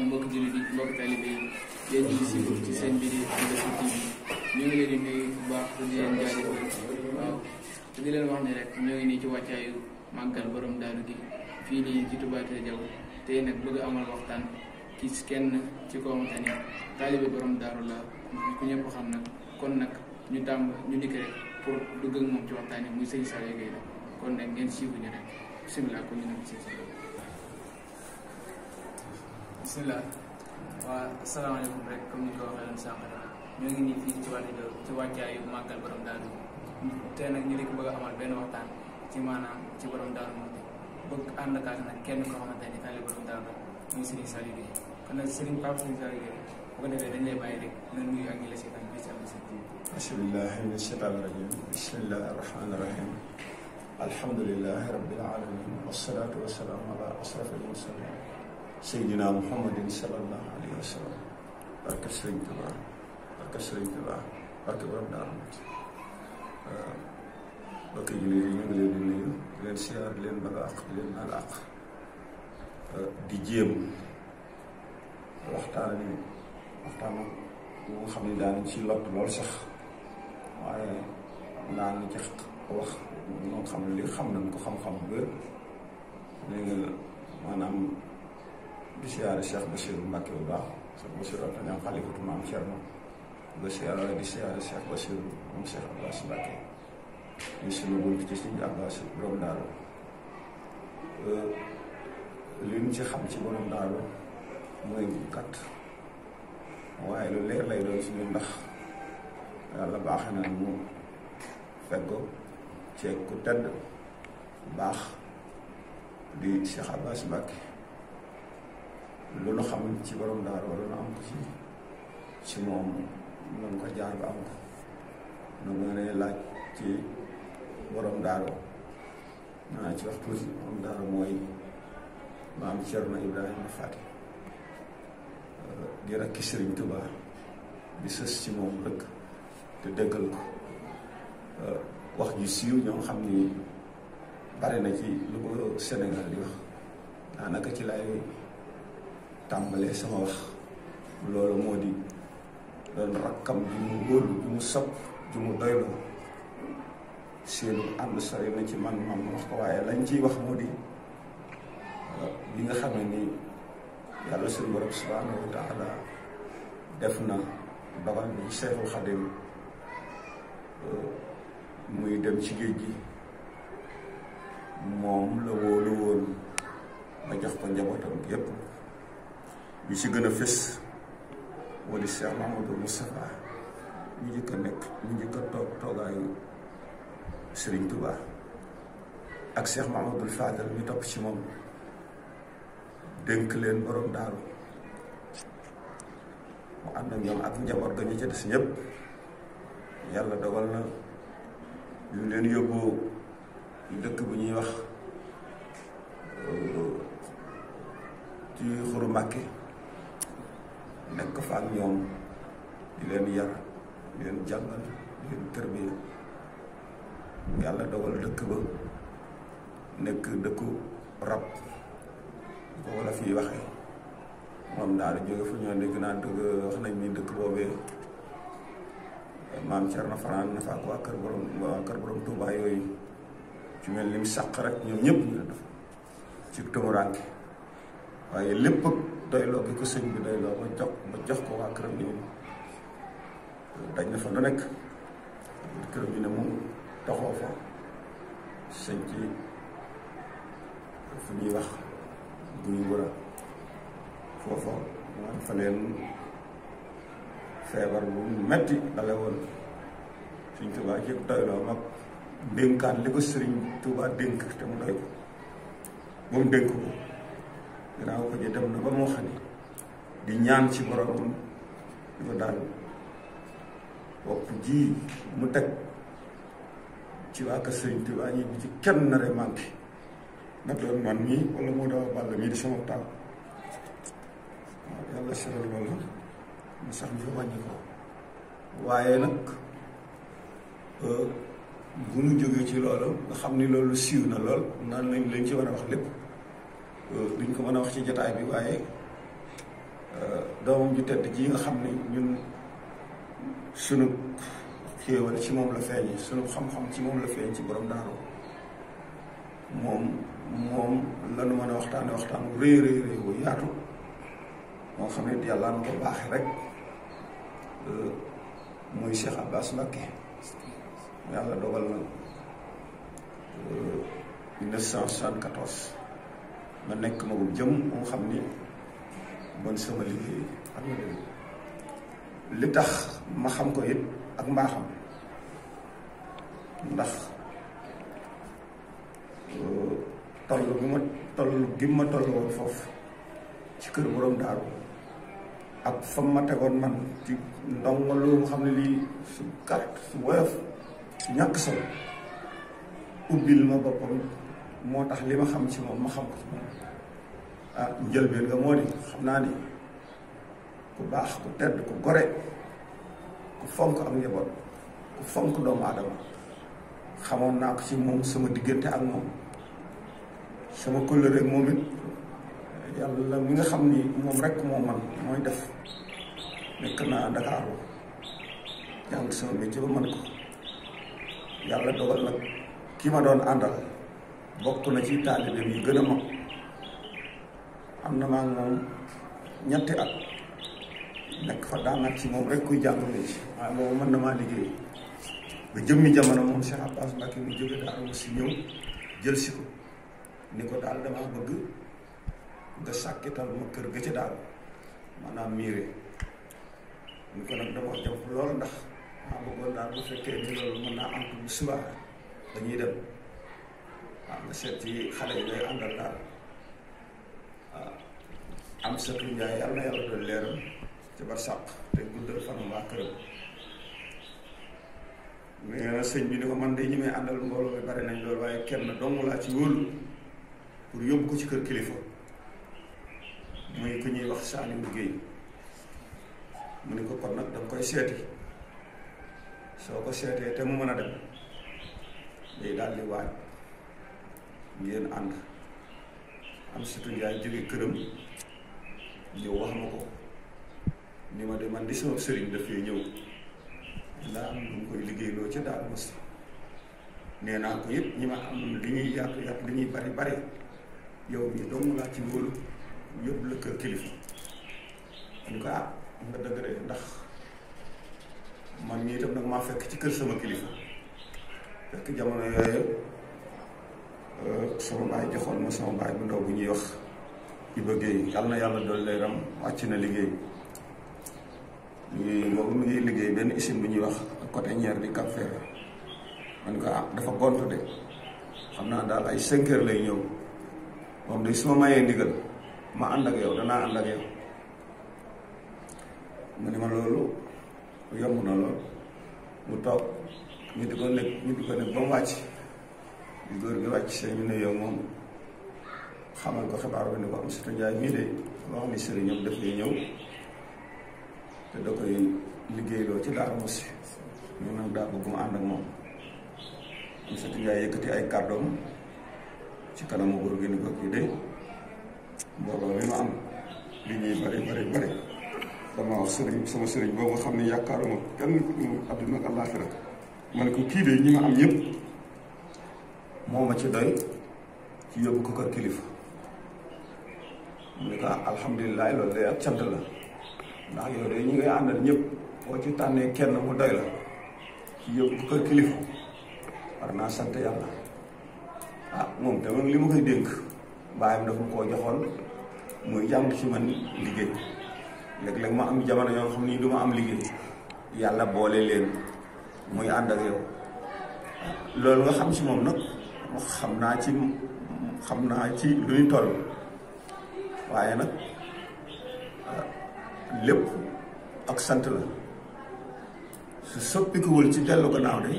mbokk jullit yi mbokk taalibe yi yéen ñi si ci seen biir Liberté TV ñu ngi leen di nuyu bu baax te di leen jaajëfal waaw te di leen wax ne rek ñoo ngi nii ci wàccaayu màggal borom daaru gi fii nii ci Touba Télé Diaw tey nag bëgg amal waxtaan ki kenn ci koo xamante ni taalibe borom daaru la ku ñëpp xam nag kon nag ñu dikk rek pour dugg ak moom ci waxtaan yi muy sëñ Saliou Gueye la kon nag ngeen siiw ñu rek bisimilah ko ñu nekk si bisimilah waaw asalaamaaleykum rek comme ni ko waxee woon sànq rek ñoo ngi nii fii ci wàccaayu màggal borom daaru te nag ñu di ko bëgg a amal benn waxtaan ci maanaam ci borom daaru moom bëgg ànd ak nag kenn koo xamante ni taalibe borom daaru la muy Serigne Saliou Gueye kon nag Serigne Pape Serigne Saliou Gueye bu ko defee dañ lay bàyyi rek nga nuyu ak ñi la seetaan bi ci am si bismillahi mina shaytaani rajim bismillahi rahmaani rahim alhamdulilahi rabbil alamin wasalaatu wasalaamu ala asrafil mursalin Seydina Muhammadin sallallahu alayhi wa sallam barke Sëriñ Tuba barke Sëriñ Tuba barke borom daaru mbokk yi ñu ngi leen di nuyu di leen siyaar di leen baal àq di leen baal àq di jéem waxtaan bu nga xam ne daan ci lott lool sax waaye naan ci wax moo xam ne li xam nañ ko xam-xam bu wér léegi maanaam di siyaare Cheikh Bassirou Mbacké bu baax Cheikh Bassirou ak ñoom xalifatu maam Thierno di siyaare Cheikh Bassirou moom Cheikh Abbas Mbacké ñu sunu bunt ci Sëriñ Abbas borom daaru li ñu ci xam ci borom daaru mooy gàtt waaye lu leer lay doon suñu ndax yàlla baaxe na mu feggo ceeg ku tedd baax di Cheikh Abbas Mbacké lu nu xam ci borom daaru wala nu am ko ci moom noonu ko jaar ba am ko nu nga ne laaj ci borom daaru naa ci wax tuuti borom daaru mooy maam Cerno Ibrahima Faty di rakki Sëriñ Tuba di sës ci moom rek te dëggal ko wax ju siiw ñoo xam ni bare na ci lu ko Sénégal di wax daanaka ci lay tàmbalee sama wax loolu moo di doon rakkam ju mu góor ju mu sopp ju mu doyloo seenu ànd sori na ci man wax ko waaye lañ ciy wax moo di bi nga xam ne ni yàlla suñu borom subhanahu wa taala def na dogal bi Seexul Xadim muy dem ci géej gi moom la wóolu woon ba jox ko njabootam yépp ñu ci gën a fës moo di Cheikh Mahamadou Moustapha ñu njëkk a toog toogaayu Serigne Touba ak Cheikh Mahamadou Fadal ñu topp ci moom dénk leen borom daaru mu ànd ak ñoom ak njaboot ga ñu ca des ñëpp yàlla dogal na ñu leen yóbbu dëkk bu ñuy wax ci Xuru Mbàkke nekk fa ak ñoom di leen yar di leen jàngal di leen tërbiya yàlla dogal dëkk ba nekk dëkku rab ko wala fii waxee moom daal di jóge fu ñoo dégg naa dëgg wax nañ ni dëkk boobee maam Thierno fanaan na fa ak waa kër borom Touba yooyu ci mel ni mu sàq rek ñoom ñëpp ñu la def ci tumuraanke waaye lépp doyloo gi ko sëñ bi doyloo ba jox ko waa këram ñu dañ na fa lu nekk këram ñu ne moom taxoo fa sëñ ci fu ñuy wax guy wëra foofa man fa leen feebar bu metti dale woon Sëriñ Tuubaa ci doyloo mag dénkaan li ko Sëriñ Tuubaa dénk te mu doy ko ba mu dénk ko gannaaw ko ji dem na ba moo xam ne di ñaan ci boromam di ko daal wopp ji mu teg ci waa kër Sëriñ Tuubaa ñi bu ci kenn nare manqué na doon man mii wala moo dawa bàll mii di sama taal waaw yàlla seral loolu mu sax ñu fa wàññi ko waaye nag bu ñu jógee ci loolu nga xam ni loolu siiw na lool naan lañ ci war a wax lépp duñ ko mën a wax ci jotaay bi waaye doomam ju tedd ji nga xam ne ñun sunu xéewal ci moom la feeñee sunu xam-xam ci moom la feeñ ci borom daaru moom lanu mën a waxtaan wu rëy bu yaatu moo xam ne yàlla na ko baaxe rek muy Cheikh Abbas Mbacké yàlla dogal na 1974 ma nekk magum jëm moo xam ni man sama liggéey ak li tax ma xam ko it ak mbaaxam ndax toll gi ma toll woon foofu ci kër borom daaru ak fa ma tegoon man ci ndongo lu nga xam ne lii su gàtt su woyof su ñàkk solo ubbil ma boppam moo tax li ma xam ci moom ma xam ko ci moom njëlbeen nga moo di xam naa ni ku baax ku tedd ku gore ku fonk ak njaboot ku fonk doomu aadama xamoon naa ko ci moom sama diggante ak moom sama kóllëre ak moom it yàlla mi nga xam ni moom rek moo man mooy def nekk naa Ndakaaru jàng sama métier ba man ko yàlla dogal nag ki ma doon àndal bokk na ci taalibe yi gën a mag am na maa moom ñetti at nekk fa daanaka ci moom rek kuy jàngale ci waaye boobu mën na maa liggéey ba jëmmi jamono moom Cheikh Abbas Mbacké mu jóge daal mu si ñëw jël si ko ni ko daal damaa bëgg nga sàkkital ma kër ga ci daal maanaam miire ni ko nag dama jàpp lool ndax maa bëggoon daal bu fekkee ni loolu mën naa am bu subaa dañuy dem waaw nga seet ci xale yi ngay àndal daal waaw am satu Njaay yàlla na yàlla doon leeram ci bar sàq te guddal fanam waa këram nee na sëñ bi ni ko man de ñi may àndal mbooloo mi bari nañ loolu waaye kenn dong laa ci wóolu pour yóbbu ko ci kër kilifa muy ku ñuy wax Saliou Guèye mu ni ko kon nag danga koy seeti soo ko seetee te mu mën a dem day daal di waaj ngeen ànd am surtout Njaay jóge këram ñëw wax ma ko ni ma de man di sama sëriñ dafay ñëw ndaa am lu mu koy liggéeyloo ca daal mos nee naa ko yëpp ñi ma am li ñuy yàq li ñuy bari yow mi dong laa ci wóolu yóbbu la kër kilifa en tout cas nga dëgg de ndax man ñii itam nag maa fekk ci kër sama kilifa fekk jamono yooyu sama baay joxoon ma sama baay bu ndaw bu ñuy wax Iba Guèye yàlla na yàlla doon leeram wàcc na liggéey boobu mu ngi liggéey benn usine bu ñuy wax côté ñeer di Cap Ferret man ko dafa gontu de xam naa daal ay 5 heures lay ñëw moom de su ma mayee ndigal ma ànd ak yow danaa ànd ak yow mu ne ma loolu yomb na lool mu toog ñu di ko nekk ba mu wàcc góor gi wàcc see ñu ne yow moom xamal ko xibaar bi ni ko am Sëtu Njaay mii de wax ni sëriñam dafay ñëw te da koy liggéeyloo ci Darou Mouhty ñu nag daa bëgg mu ànd ak moom am Sëtu Njaay yëkkati ay kàddoom ci kanamu góor gi ni ko kii de mbooloo mi ma am li ñuy bari dama wax sama sëriñ boobu nga xam ne yaakaaruma kenn àdduna ak àllaaxira ma ne ko kii de ñi ma am ñëpp moo ma ci doy ci yóbbu ko kër kilifa mu ne ko alhamdulilah loolu de ak cant la ndax yow de ñi ngay àndal ñëpp boo ci tànnee kenn mu doy la ci yóbbu ko kër kilifa war naa sant yàlla moom tamit li ma koy dénk baayam dafa koo joxoon muy jàng ci man liggéey léeg-léeg ma am jamono yoo xam ni du ma am liggéey yàlla boole leen muy ànd ak yow loolu nga xam ci moom nag xam naa ci lu ñu toll waaye nag lépp ak sant la su soppikuwul ci dellu gannaaw de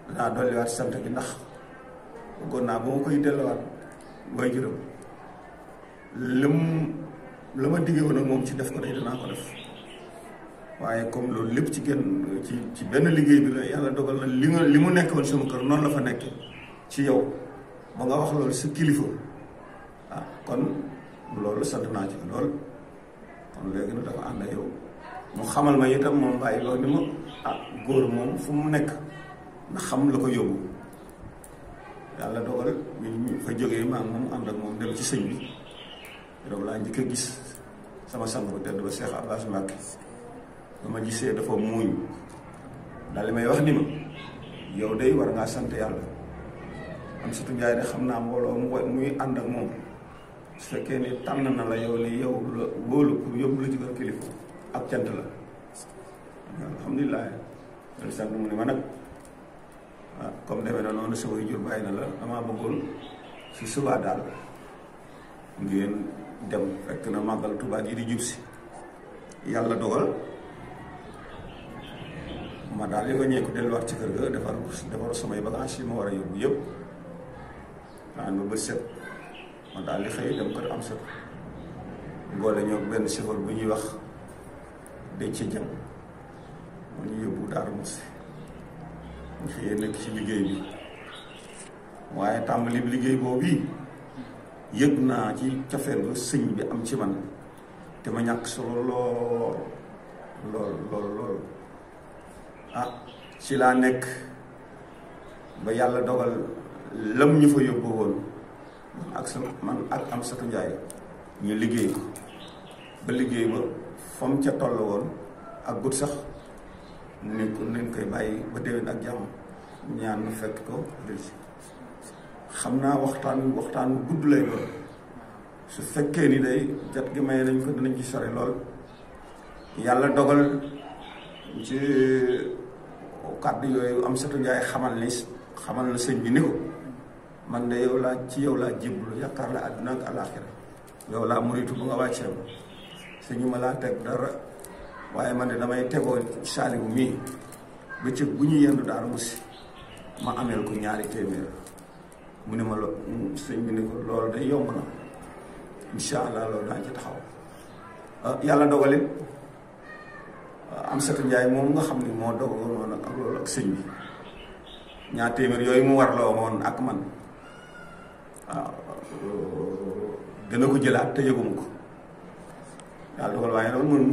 danaa dolliwaat sant gi ndax bëggoon naa ba ma koy delluwaat mooy juróom la ma diggee woon ak moom ci def ko day danaa ko def waaye comme loolu lépp ci benn liggéey bi la yàlla dogal na li mu nekk woon sama kër noonu la fa nekk ci yow ba nga wax loolu sa kilifa kon loolu sant naa ci lool kon léegi nag dafa ànd ak yow mu xamal ma itam moom bàyyi loolu ni ma góor moom fu mu nekk na xam la ko yóbbu. yàlla dogal ñu fa jógee maa ngi moom ànd ak moom dem ci sëñ bi yow laa njëkk a gis sama sang bu tedd ba Cheikh Abbas Mbacké ba ma gisee dafa muuñ daal li may wax ni ma yow day war ngaa sant yàlla Amsatou Ndiaye de xam naa mbooloo muy ànd ak moom su fekkee ni tànn na la yow ni yow la wóolu pour yóbbu la ci kër kilifa ak cant la alhamdulilah loolu sant mu ne ma nag comme demee na noonu sa waajur bàyyi na la damaa bëggoon si subaa daal ngeen dem fekk na màggal Tuubaa yi di jub si yàlla dogal ma daal di wàññeeku delluwaat ci kër ga defar samay bagages yi ma war a yóbbu yëpp naan ba bët set ma daal di xëy dem kër Amsatou ngoole ñoo benn chauffeur bu ñuy wax Déthié Dieng moo ñu yóbbu Daaru Muxti ñu xëyee nekk ci liggéey bi waaye tàmbali liggéey boobu yi yëg naa ci cofeel ba sëñ bi am ci man te ma ñàkk solo lool ci laa nekk ba yàlla dogal lam ñu fa yóbbu woon man ak Amsatou Ndiaye ñu liggéey ko ba liggéey ba fam ca toll woon ak gut sax nañ koy bàyyi ba déwén ak jàmm ñaan na fekk ko delsi xam naa waxtaan bu gudd lay doon su fekkee ni day jot gi may nañ ko dinañ ci sori lool yàlla dogal ci kàddu yooyu Amsatou Ndiaye xamal na sëñ bi ni ko man de yow laa jébbalu yaakaar la àdduna ak àllaaxira yow laa muritu bu nga wàccee ma sëñu ma laa teg dara waaye man de damay tegoo Saaliwu mii bëccëg bu ñu yendu Daaru Muxti ma ameel ko 2 téeméer mu ne ma sëñ bi ni ko loolu day yomb na incha allah loolu daañu ci taxaw yàlla dogalit Amsatou Ndiaye moom nga xam ni moo dogaloon ak loolu ak sëñ bi 2 téeméer yooyu mu warloo woon ak man dana ko jëlaat te yëguma ko yàlla dogal waaye loolu man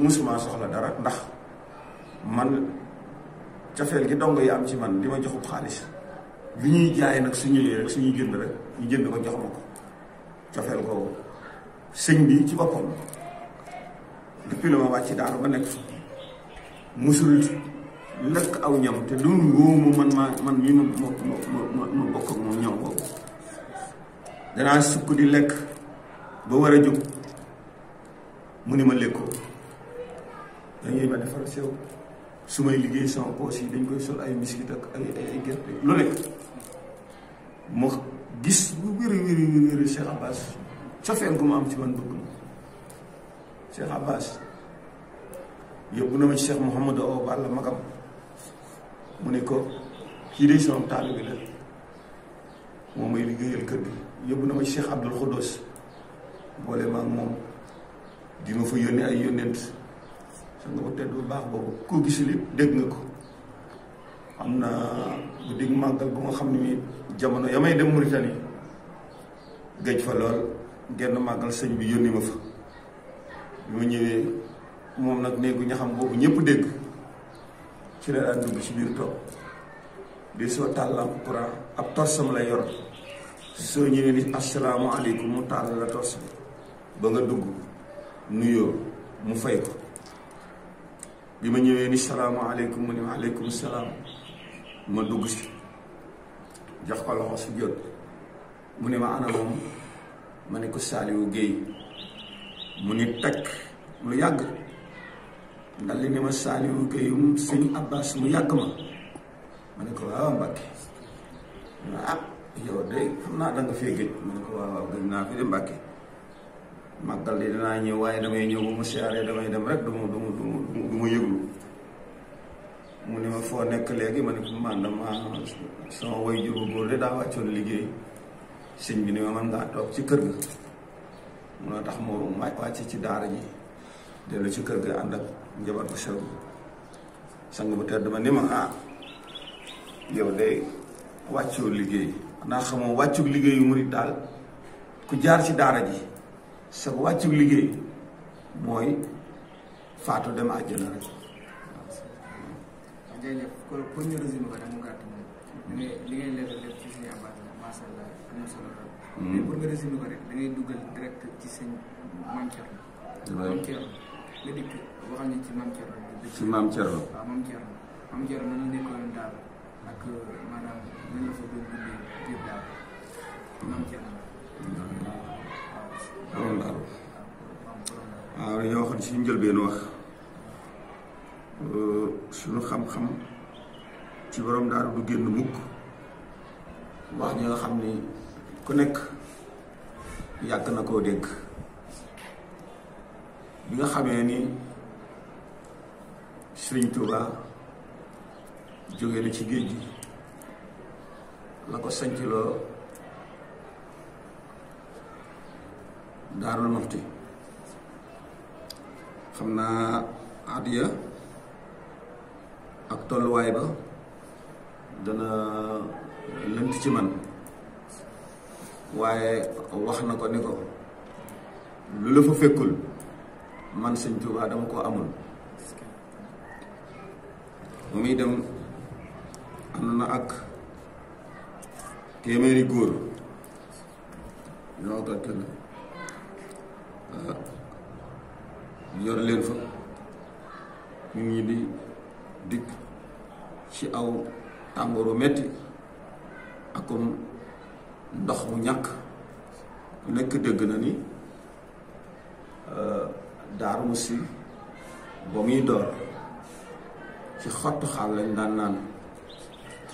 musuma soxla dara ndax man cofeel gi dong yi am ci man di ma joxub xaalis li ñuy jaay nag su ñëwee rek suñuy jënd rek ñu jënd ko jox ma ko cofeel googu sëñ bi ci boppam depuis la ma wàcc daara ba nekk musul lekk aw ñam te du wóomu man mii ma bokk ak moom ñam boobu danaa sukk di lekk ba war a jóg mu ni ma lekkoo dañuy ma defar sew su may liggéey sama poos yi dañ koy sol ay miskit ak ay gerte lu nekk ma gis bu wéri Cheikh Abbas cofeel gu ma am ci man bëgg ma Cheikh Abbas yóbbu na ma ci Cheikh Mouhamadou Awa Balla magam mu ne ko kii de sama taalibe bi la moo may liggéeyal kër gi yóbbu na ma ci Cheikh Abdoul Khoudous boole ma ak moom di ma fa yónni ay yónnent sa nga ko tedd bu baax boobu koo gis li dégg nga ko am na bu dégg màggal bu nga xam ne mi jamono ya may dem Mauritanie géej fa lool genn màggal sëñ bi yónni ma fa bi ma ñëwee moom nag néegu ñaxam boobu ñëpp dégg ci la daan dugg ci biir toog di soo taal lampe courant ab torsam lay yor soo ñëwee ni asalaamaaleykum mu taal la tors ba nga dugg nuyoo mu fay ko bi ma ñëwee ni salaamaaleykum mu ne waaleykum salaam ma dugg si jox ko loxo si jot mu ne ma ana moom ma ne ko Saliou Guèye mu ni takk lu yàgg ndax li ne ma Saliou Guèye sëñ Abbas mu yàgg ma ne ko waaw Mbàkke yow de xam naa da nga fee gëj ma ne ko waaw gëj naa fi de Mbàkke màggal di danaa ñëw waaye damay ñëw bu ma siyaaree damay dem rek du ma yëglu mu ne ma foo nekk léegi ma ne ko man dama sama waajur bu góor de daa wàccoon liggéey sëñ bi ne ma man ngaa toog ci kër ga munoo tax moo wàcc ci daara ji dellu ci kër ga ànd ak njaboot bu sew sang bu tedd ma ni ma yow de wàccoo liggéey xanaa xamoo wàccug liggéeyu murit daal ku jaar ci daara ji sa wàccug liggéey mooy faatu dem àjjana rek. waaw jërëjëf pour ñu résumé ko rek mu gàtt moom li ngay leeral lépp ci sëñ Abbas la macha allah am na solo lool. mais pour nga résumé ko rek da ngay duggal direct ci sëñ Mame Thierno. Mame Thierno nga dikk waxal ñu ci Mame Thierno. ci Mame Thierno. waaw Mame Thierno Mame Thierno nañu nekkoon daal ak maanaam nan la fa doon dundee biir daal Mame Thierno. waaw dañoo waxoon si njëlbeen wax suñu xam-xam ci borom daal du génn mukk wax ñi nga xam ni ku nekk yàgg na koo dégg bi nga xamee ni Sëriñ Tuuba jóge na ci géej gi la ko sañciloo Daaru Muxti xam naa adiya ak tolluwaay ba dana lënt ci man waaye wax na ko ni ko lu la fa fekkul man Sëñ Tuubaa dama ko amul ba muy dem ànd na ak téeméeri góor ñoo ko tëdd yor leen fa ñu ngi di dikk ci aw tàngooru metti akum ndox mu ñàkk nekk dëgg na ni Daaru Muxti ba muy door ci xottu xaal lañ daan naan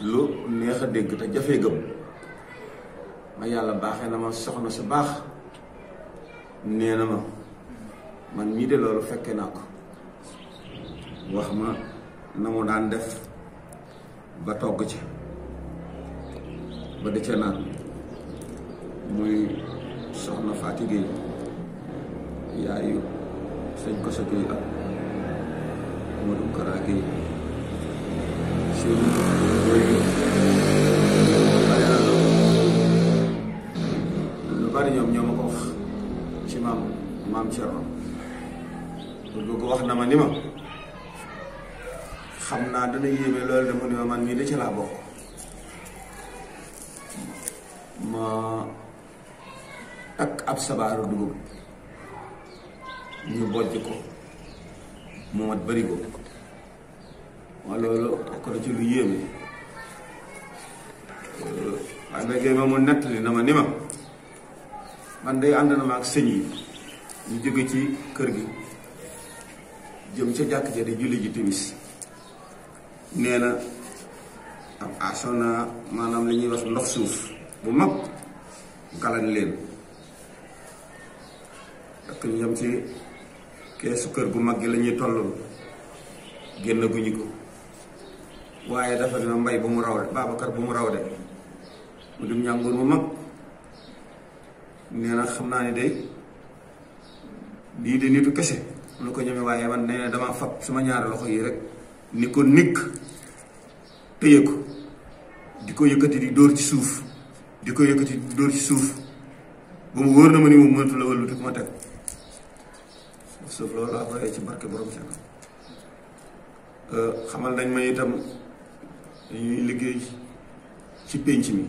lu neex a dégg te jafee gëm ma yàlla baaxee na ma soxna su baax nee na ma man mii de loolu fekke naa ko wax ma na mu daan def ba togg ci ba di ca naan muy soxna Faati Géey yaayu sëñ Koso Géey ak Modou Kara Géey lu bari ñoom ñoo ma ko wax ci maam Thierno lu ko wax na ma ni ma xam naa dana yéeme loolu de mu ni ma man mii da ci laa bokk ma takk ab sabaaru dugub ñu bojj ko mu mat bari ko ma loolu ko da ci lu yéeme waaye nag ma mu nettali na ma ni ma man day ànd na ma ak sëñ yi ñu jóge ci kër gi jëm ca jàkk ja di julli ji timis nee na am asona maanaam li ñuy wax ndox suuf bu mag galan leen ak ñu jëm ci keesu kër gu mag gi la ñuy tolloon génn guñu ko waaye dafa ne mbay bu mu raw de Babacar bu mu raw de mu dim ñàngoor mu mag nee na xam naa ni day lii de nitu kese mu ne ko ñeme waaye man nee na dama fab sama ñaari loxo yi rek ni ko nikk téye ko di ko yëkkati di dóor ci suuf di ko yëkkati di dóor ci suuf ba mu wóor na ma ni moom mënatu la wëlluti ku ma teg suuf loolu laa koy ci barke borom seen xamal nañ ma itam dañuy liggéey ci pénc mi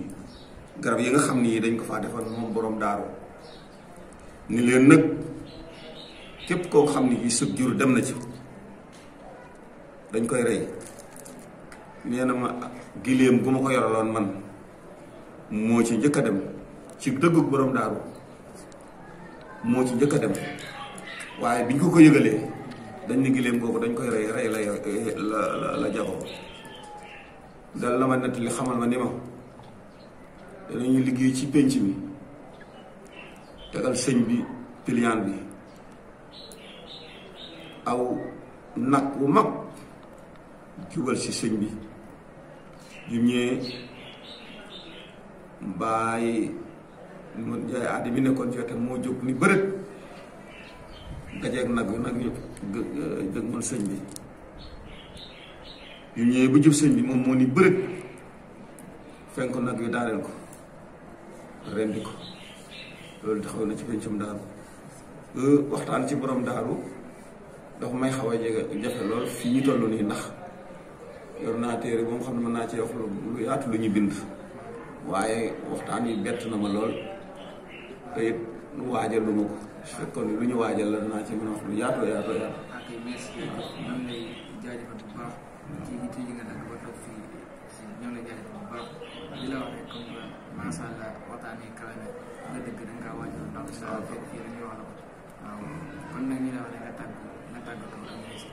garab yi nga xam ni dañ ko faa defal moom borom daaru ni leen nag képp koo xam ni sëb jur dem na ci dañ koy rey nee na ma giléem gu ma ko yoraloon man moo ci njëkk a dem ci dëggug borom daaru moo ci njëkk a dem waaye biñ ko yëgalee dañ ne giléem googu dañ koy rey la jagoo dal la ma nettali xamal ma ni ma danañu liggéey ci pénc mi tegal sëñ bi piliyaan bi aw nag bu mag jubal ci sëñ bi yu ñëwee bàyyi mu jaay aadi bi nekkoon ci moo jóg ni bërët dajeeg nag yëpp dëgg mën sëñ bi yu ñëwee bu jub sëñ bi moom moo ni bërët fenk nag yu daaneel ko rendi ko loolu taxaw na ci pencum daal waxtaan ci borom daaru dafa may xaw a jafe lool fii ñu toll nii ndax yor naa téere boo xam ne mën naa ci wax lu yaatu lu ñu bind waaye waxtaan yi bett na ma lool te it waajal lu ma ko su fekkoon ni lu ñu waajal la danaa ci mën a wax lu yaatoo yaatoo yaatu. ok merci ñoo ngi lay jaajëfal bu baax ci yitte yi nga dagg ba toog fii ñoo ngi lay jaajëfal bu baax di la wax rek comme macha allah waxtaan yi kawe na nga dëgg da nga kaa waajal ndax sa fekk fii dañuy wax la ko waaw kon nag ñu la wax ne nga tàggatoo ak ñi si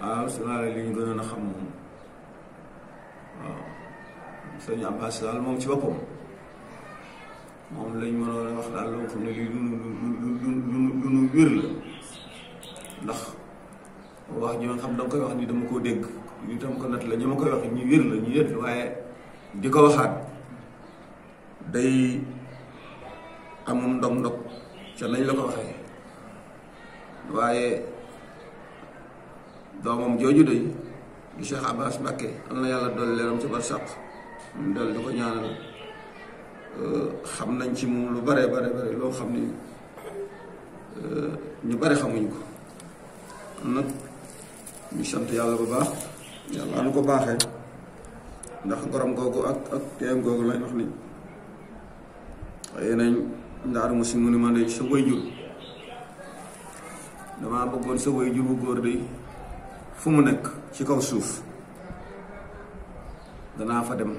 waaw su ma li ñu gënoon a xam moom waaw sëñ Abbas daal moom ci boppam moom lañ mënoon a wax daal loo xam ne lii lu nu wér la ndax wax ji nga xam da nga koy wax ni dama koo dégg li tam ko nat la ñu ma koy wax ñu wér la ñu yët waaye di ko waxaat day amum ndog-ndog ca nañ la ko waxee waaye doomam jooju day di Cheikh Abbas Mbacké am na yàlla dolli leeram ci barsàq ñu dal di ko ñaanal xam nañ ci moom lu bare loo xam ni ñu bare xamuñ ko kon nag ñu sant yàlla bu baax yàlla nu ko baaxee ndax ngorom googu ak teem googu lañ wax ni xëy nañ Daaru Muxti mu ni man de sa waajur damaa bëggoon sa waajur bu góor de fu mu nekk ci kaw suuf danaa fa dem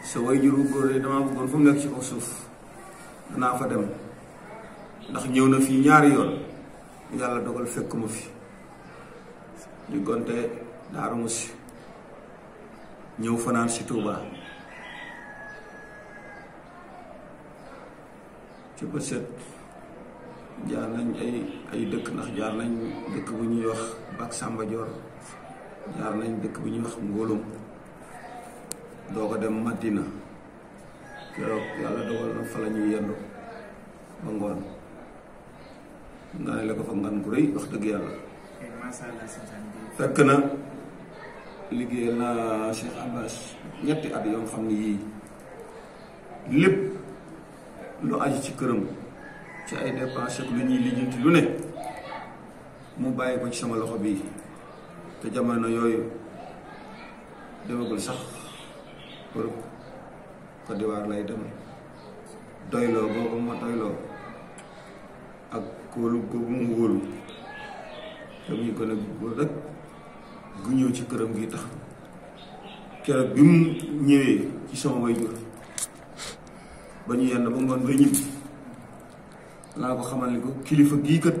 sa waajur bu góor de damaa bëggoon fu mu nekk ci kaw suuf danaa fa dem ndax ñëw na fii ñaari yoon yàlla dogal fekk ma fi ñu gonte Daaru Muxti ñëw fanaan si Touba ci ba set jaar nañ ay dëkk ndax jaar nañ dëkk bu ñuy wax Bak Samba Dior jaar nañ dëkk bu ñuy wax Ngolum doo ko dem Madina keroog yàlla dogal na fa la ñuy yendu ba ngoon nga ne la ko fa ngan gu rëy wax dëgg yàlla fekk na liggéeyal na Cheikh Abbas ñetti at yoo xam ne yii lépp lu aju ci këram ci ay dépense ak lu ñuy lijjanti lu ne mu bàyyi ko ci sama loxo bii te jamono yooyu demagul sax Europe Côte d'Ivoire lay dem doyloo googu ma doyloo ak kóolu googu mu wóolu te muy gën a góor rek gu ñëw ci këram gi tax keroog bi mu ñëwee ci sama waajur ba ñu yenn ba ngoon ba ñibbi laa ko xamal ni ko kilifa gii kat